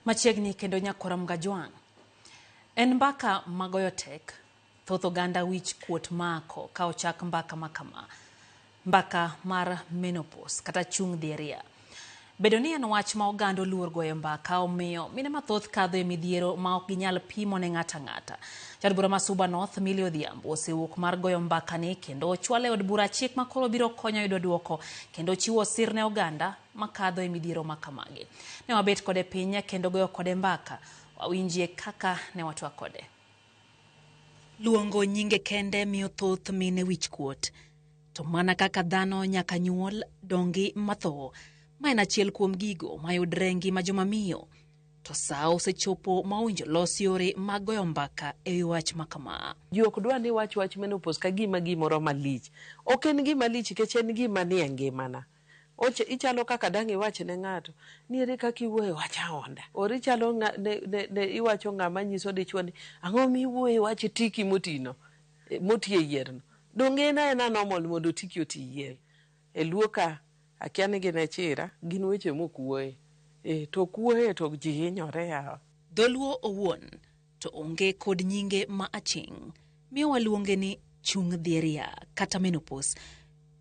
Machiegni kendo nyakwara Mgajwang'. En mbaka magoyo tek. Thoth oganda wich kuot mako ka ochak mbaka ma kama. Mbaka mar menopause kata chung' dhi e ria. Bedo ni en wach ma oganda oluor goyo mbaka omiyo mine mathoth kadho e midhiero ma ok ginyal pimo ne ng'ato ang'ata. Jaod bura ma Suba North Millie Odhiambo osewuok mar goyo mbakani kendo ochwalo e od bura chik ma koro biro konyo yudo duoko kendo chiwo sir ne oganda makadho e midhiero ma kamagi. Ne wabet kode piny kendo goyo kode mbaka. Wawinjie kaka ne watwak kode. Luongo nyinge kende miyo thoth mine wichkuot. To mana kaka dhano nyaka nyuol, dongi matho, ma en achiel kuom gigo mayudre e ngima joma miyo. To saa osechopo ma owinjo los yore mag goyo mbaka e wi wach ma kama. Ji ok dwa ni wach wach menopause ka gima gimoro malich. Ok en gima lich nikech en gima nie ngimana. Oche, ichalo kaka dang' iwach ne ng'ato ni ere kaka iwuoyo e wach aonda. Or ichalo ng'a, ne, ne, ne iwacho ng'ama nyiso dichwo ni ang'o miwuoyo e wach tiki motino, moti e yierno. Donge en aena normal mondo tiki oti yier. E luo ka, akia ni gin e chira, gin weche mok wuoye. E, to ok wuoye to ji hinyore yawa. Dholuo owuon to onge kod nyinge ma aching', miyo waluonge ni chung' dhieria kata menopause.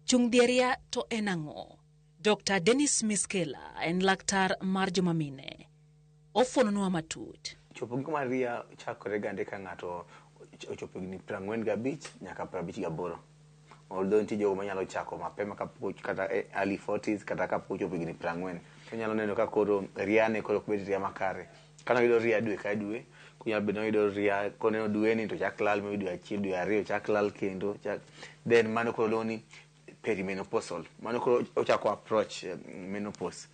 Chung' dhieria to en ang'o? Dr. Dennis Miskela en laktar mar joma mine. Ofuononwa matut. Chopo giko mar ria chakore gande ka ng'ato ochopo higni 45 nyaka 58. Although nitie jogo manyalo chako mapema kapok kata e early 40s kata kapok ochopo higni 40. Onyalo neno ka koro ria ne koro ok bed ria makare. Kane oyudo ria dwe ka dwe, konyalo bedo ni oyudo ria koneno dweni to chak lal maybe dwe achiel dwe ariyo chak lal kendo chak then mano koro luongo ni perimenopausal. Mano koro ochako approach menopause.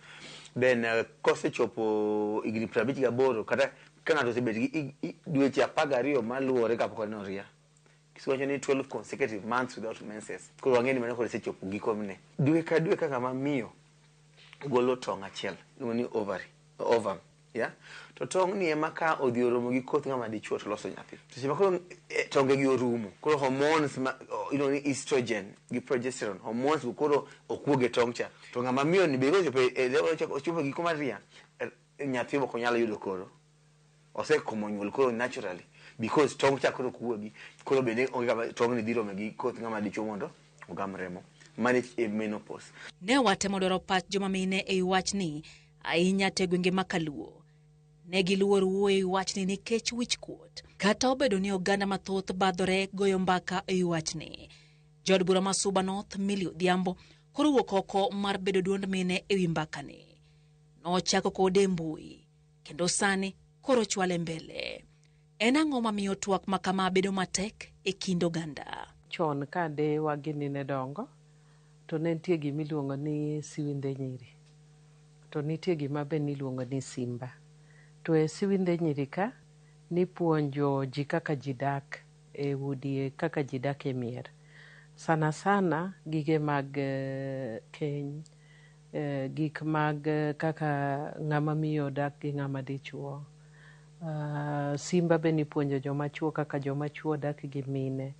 Then kosechopo higni 58 kata ka ng'ato osebet gi dweche 12 maluwore kapok oneno ria. Kiwacho ni 12 consecutive months without menses. Koro wang'e ni mano koro osechopo gikone. Dwe ka dwe ka ng'ama miyo golo tong' achiel iluongo ni ovary, ovum. Yeah? To tong' ni ema ka odhi oromo gi koth ng'ama dichuo to loso nyathi. To seche ma koro tonge gi orumo, koro hormones ma iluongo ni estrogen gi progesterone, hormones go koro ok wuog e tong' cha. To ng'ama miyo ni be kochopo e level ochopo e giko mar ria, nyathi ok onyal yudo koro. Osekomo nyuol koro naturally because tong' cha koro ok wuogi. Koro bende onge kama tong' ni dhi rome gi koth ng'ama dichuo mondo ogam remo. Mano e menopause. Ne watemo dwaro pach joma mine e wi wachni ahinya to e gwenge ma Kaluo. Ne giluor wuoyo e wi wachni nikech wichkuot. Kata obedo ni oganda mathoth badhore goyo mbaka e wi wachni. Jaod bura ma Suba North Millie Odhiambo koro wuok oko mar bedo duond mine e wi mbakani. Nochako kode e mbui kendo sani koro ochwale mbele. En ang'o mamiyo twak ma kama bedo matek e kind oganda? Chon ka deyewa gini ne dongo, to ne nitie gima iluongo ni siwindhe nyiri. To nitie gima be niluongo ni simba. To e siwindhe nyiri ka, nipuonjo ji kaka ji dak e udi, kaka ji dak e mier. Sana sana gige mag keny, gik mag kaka ng'ama miyo dak gi ng'ama dichuo. Simba be nipuonjo joma chuo kaka joma chuo dak gi mine.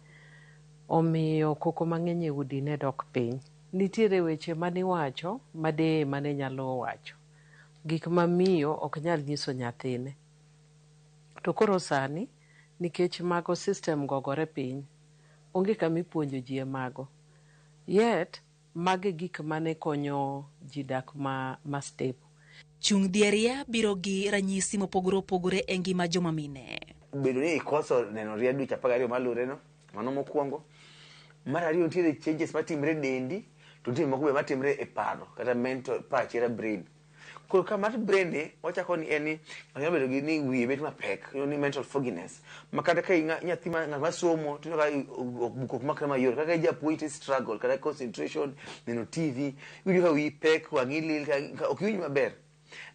Omiyo koko mang'eny e udi ne dok piny. Nitiere weche maniwacho ma deye mane nyalo wacho. Gik ma miyo ok nyal nyiso nyathine. To koro sani, nikech mago system go ogore piny, onge kama ipuonjo ji e mago. Yet, mago e gik mane konyo ji dak ma, ma stable. Chung' dhieria biro gi ranyisi mopogore opogore e ngima joma mine. Bedo ni ikoso neno ria dweche 12 maluwore no, mano mokwongo. Mar ariyo nitiere changes matimre e dendi, to nitie moko be matimre e paro kata mental pachi kata brain. Koro ka mar brain ni wachako ni en ni ng'ato nyalo bedo gi ni wiye bet mapek, iluongo ni mental fogginess. Ma kata ka nyathi ma ng'at ma somo to iyudo ka buk ok makre mayot. Kata ka ijapuonj to i struggle kata concentration, neno TV, iwinjo ka wiyi pek, wang'i lil, ok iwinj maber.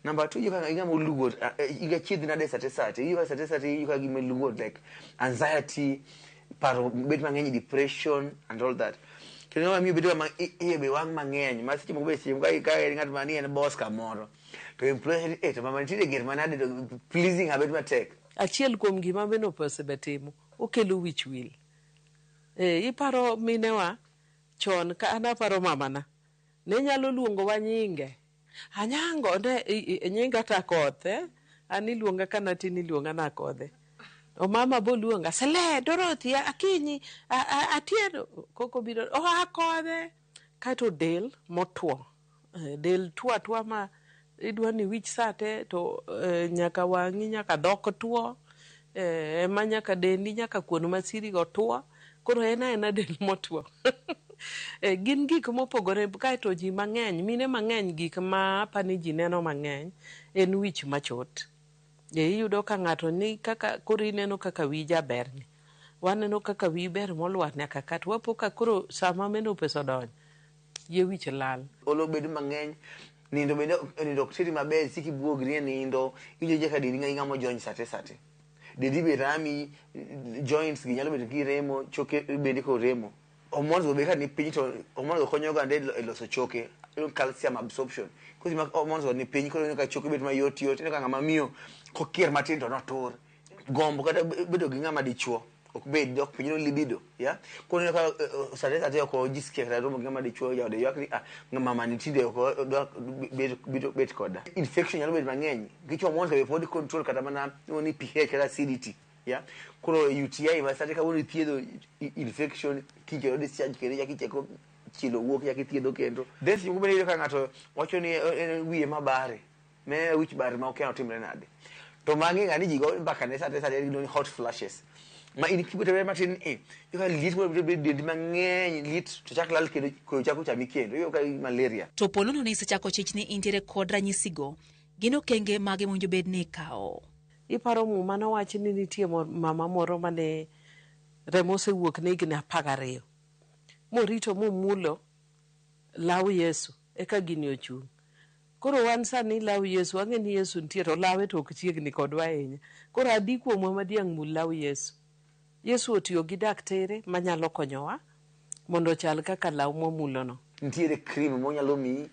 Number two, iwinjo ka ing'ama oluor, iga chiedh nade sate sate, iwinjo ka sate sate iwinjo ka gima iluor like anxiety, paro bet mang'eny, depression and all that. Kendo ng'ama miyo bedo ma iye be wang' mang'eny, ma seche moko be seche moko ka en ng'at ma ni en boss kamoro, to employer ni eh to mama nitiere ger manade to pleasing her bet matek. Achiel kuom gima menopause be timo, okelo wich wil. Eh, iparo minewa chon ka an aparo mamana, ne nyalo luongowa nyinge. Anyango ne nyinga Takoth, eh? An iluonga ka natin iluonga nakodhe. Omama boluonga, Sele, Dorothy, Akinyi, Atieno. Koko biro, oh, akodhe. Kaeto del motwo. Del two atwa ma idwa ni wich sate to nyaka wang'i nyaka dhok two. Ema nyaka dendi nyaka kuon masiri go two. Koro en aena del motwo. Gin gik mopogore kaeto ji mang'eny, mine mang'eny gik ma apani ji neno mang'eny en wich machot. Iyudo ka ng'ato ni kaka koro ineno kaka wiyi jaberni. Waneno kaka wiyi ber molwar nyaka ka to wapo ka koro sama menopause odonjo, yie wich lal. Olo bedo mang'eny, nindo bende nindo ok teri maber, sik ibuogri e nindo, iwinjo ka dendi ing'ama ojony sate sate. Dendi be rami, joints gi nyalo bedo kiremo, choke bende koremo. Hormones go be ka ni piny to hormones go konyo oganda e loso choke, calcium absorption. Koro ma hormones go ni piny koro ineno ka choke bet mayot yot, ineno ka ng'ama miyo kokier matin to notur. Gombo kata bedo gi ng'ama dichuo ok bed dok piny no libido, yeah? Koro ineno ka sate sate ok ojisikia kata romo gi ng'ama dichuo, jaode ywak ni ah, mama ni tinde ok odwa bet koda. Infection nyalo bedo mang'eny, nikech hormones be pod control kata mana iluongo ni pH kata acidity. Yeah? Koro UTI ma sate kawuono ithiedho infection, kiny kendo discharge kendo ichako icheko chilo wuok ichako ithiedho kendo. Then seche moko bende iyudo ka ng'ato wacho ni en wiye mabare, me wich bar ma okia notimre nade. To mang'e ng'a ni ji go mbaka ne sate sate giluongo ni hot flashes. Ma in kibet matin e, iyudo ka liet moro biro bedo dendi mang'eny, liet to chak lal kendo koyo chako chami kendo, iyudo ka malaria. To po nono ni isechako chich ni intiere kod ranyisigo, gin okenge mage mowinjo bed ni ikawo? Iparo Muma nowachi ni nitie mama moro mane remo osewuok ne higni 12. Morito momulo law Yesu, eka gini ochung'. Koro wan sani law Yesu, wang'e ni Yesu nitie to lawe to ok chiegni kodwa ahinya. Koro adi kuomwa ma diang' mul law Yesu. Yesu otiyo gi daktere manyalo konyowa mondo ochal kaka law mwamulono. Nitiere cream monyalo miyi,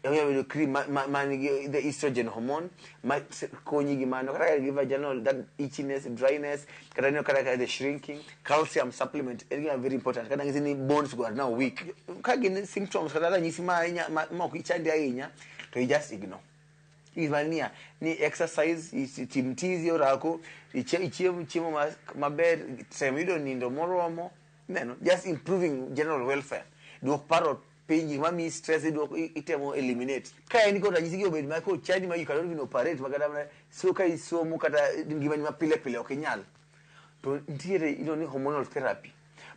onyalo bedo cream ma nigi the estrogen hormone ma konyi gi mano, kata gi vaginal that itchiness, dryness, kata ineno kata the shrinking. Calcium supplement en gima very important, kata ng'isi ni bones go are now weak. Ka gin symptoms kata ranyisi ma ahinya ma ok ichandi ahinya, to you just ignore. Gima niya, ni exercise, tim tizi orako, ichiem chiemo maber, tem yudo nindo moromo, neno, just improving general welfare. Duok paro piny, gik mamiyi stress iduok itemo eliminate. Ka en kod ranyisi gi obed ma koro chandi ma you cannot even operate, ma kata mana so ka isomo kata ngimani ma pile pile ok inyal. To nitiere iluongo ni hormonal therapy.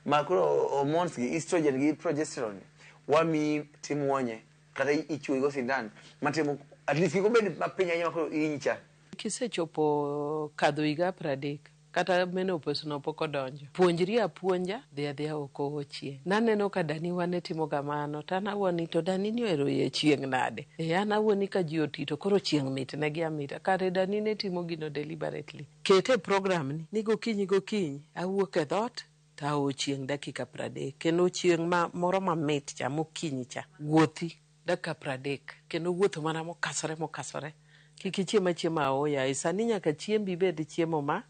Ma koro hormones gi estrogen gi progesterone wamiyi timuonye kata ichuoyi go sindan matemo at least kik obed mapiny ahinya ma koro ihinyi cha. Kisechopo kadho higa 30 kata menopause no pok odonjo, puonjri apuonja, dhi adhiya oko chieng'. Naneno ka daniwa ne timo kamano, to an awuon ni to dani ni ohero yie chieng' nade? E an awuon ni ka ji oti to koro chieng' mit negi amita. Kare dani ne timo gino deliberately. Kete e program ni, ni gokinyi gokinyi awuok e dhoot to ao chieng' dakika 30. Kendo chieng' ma moro mamit cha mokinyi cha, wuothi dakika 30. Kendo wuotho mana mokasore mokasore. Kik ichiem achiema aoyaye. Sani nyaka chiembi bed chiemo ma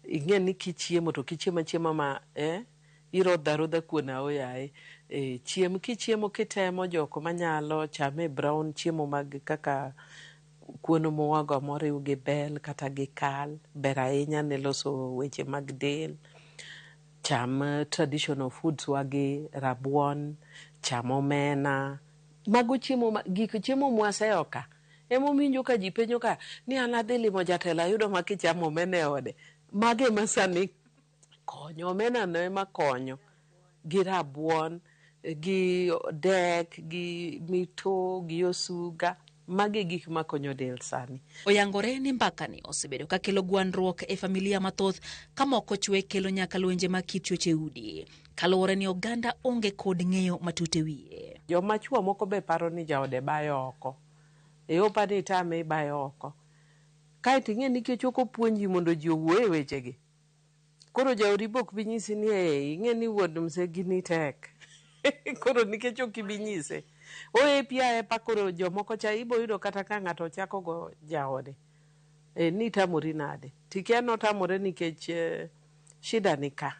ing'e ni kichiemo to kichiemo achiema ma irodho arodha kuon aoyaye. Chiem kichiemo kitemo jok manyalo chame brown chiemo mag kaka kuon muogo moriw gi bel kata gi kal, ber ahinya ne loso weche mag del. Cham traditional foods wagi rabuon, cham omena. Mago chiemo ma, gik chiemo mwaseyo ka. Emomiyo ka ji penjo ka ni an adhi limo jatelo ayudo ma kichamo omena e ode. Mago ema sani konyo, omena no ema konyo. Gi rabuon, gi dek, gi mito, gi osuga. Magi e gik makonyo del sani. Oyangore ni mbakani osebedo ka kelo gwandruok e familia mathoth ka moko chwe kelo nyaka lwenje mag kit choche udi. Kaluwore ni oganda onge kod ng'eyo matut e wiye. Joma chuo moko be paro ni jaode bayo oko. E opa ni itame ibayo oko. Kaeto ing'e nikech ok opuonji mondo ji owuo e wechegi. Koro jaodi be ok bi nyisi ni ing'e ni wuon mzee gini tek. Koro nikech ok ibi nyise. Oepi aepa koro jomoko cha ibo yudo kata ka ng'ato chako go jaode. Ni itamori nade? Tikia notamore nikech shida ni ka.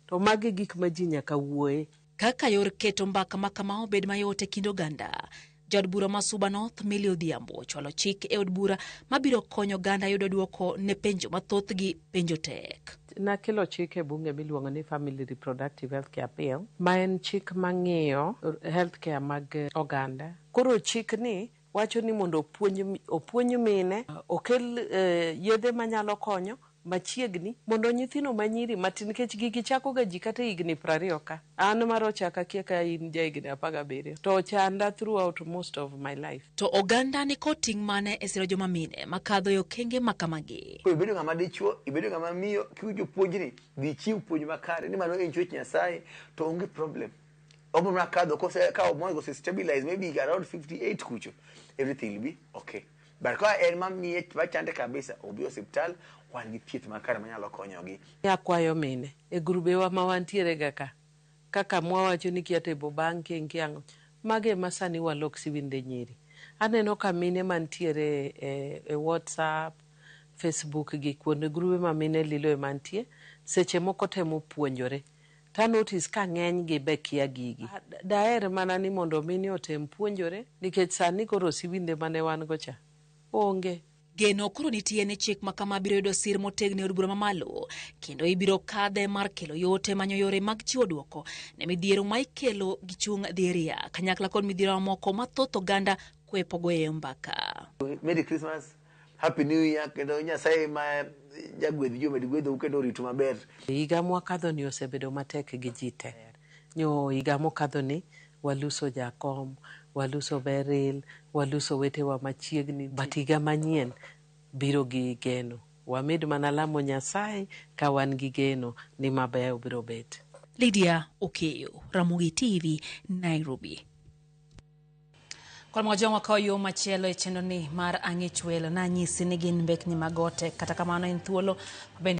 To magi gik ma ji nyaka wuoye. Kaka yor keto mbaka ma kama obed mayot e kind oganda, Jaod bura ma Suba North Millie Odhiambo ochwalo chik e od bura mabiro konyo oganda yudo duoko ne penjo mathothgi penjo tek. Nakelo chik e bunge miluongo ni Family Reproductive Healthcare Bill, ma en chik mang'iyo healthcare mag oganda. Koro chik ni wacho ni mondo opuonj mine, okel yedhe manyalo konyo machiegni mondo nyithindo manyiri matin, nikech gigi chako ga ji kata higni 20 ka. An mar ochaka kia ka in ja higni 17 to ochanda throughout most of my life. To oganda ni kod ting' mane e siro joma mine makadho e okenge ma kamagi? Koro ibedo ng'ama dichuo, ibedo ng'ama miyo, kiwinjo puonjni, dhi ichiw puonj makare ni mano en chwech Nyasaye to onge problem. Obiro mana kadho kose ka hormones ose stabilize maybe around 58 kucho, everything will be okay. But ka en mamiye machande kabisa, obi osiptal, wan gi thieth makare manyalo konyogi. Akwayo mine e grubewa ma wantiere ga ka, kaka mwawacho ni kia table banking kia ang'o, mago ema sani walok siwinde nyiri. Aneno ka mine mantiere e WhatsApp, Facebook gi kuonde grube ma mine lilo ema nitie, seche moko temo puonjore. Ta notice ka ng'eny gi be kia gigi. Daher mana ni mondo mine otem puonjore, nikech sani koro siwinde mane wan go cha onge. Geno koro nitie ni chik ma kama biro yudo sir motegno e od bura mamalo kendo ibiro kadhe mar kelo yot e manyo yore mag chiwo duoko ne midhiero ma ikelo gi chung' dhiria kanyakla kod midhiero mamoko ma thoth oganda kwepo goyo mbaka. Merry Christmas, Happy New Year, kendo Nyasaye ma jagwedh ji omed gwedhou kendo oritu maber. Higa mwakadho ni osebedo matek gi ji te. Nyo higa mokadho ni waluso jakom, waluso Beryl, waluso wetewa machiegni, but higa manyien biro gi geno. Wamed mana lamo Nyasaye ka wan gi geno ni maber biro bet. Lydia Okeyo, Ramogi TV, Nairobi. Kod mwajong'o ka yo machielo e chenro ni mar ang'ich welo nanyisi ni gin mbekni mag ote, kata kamano en thuolo mabende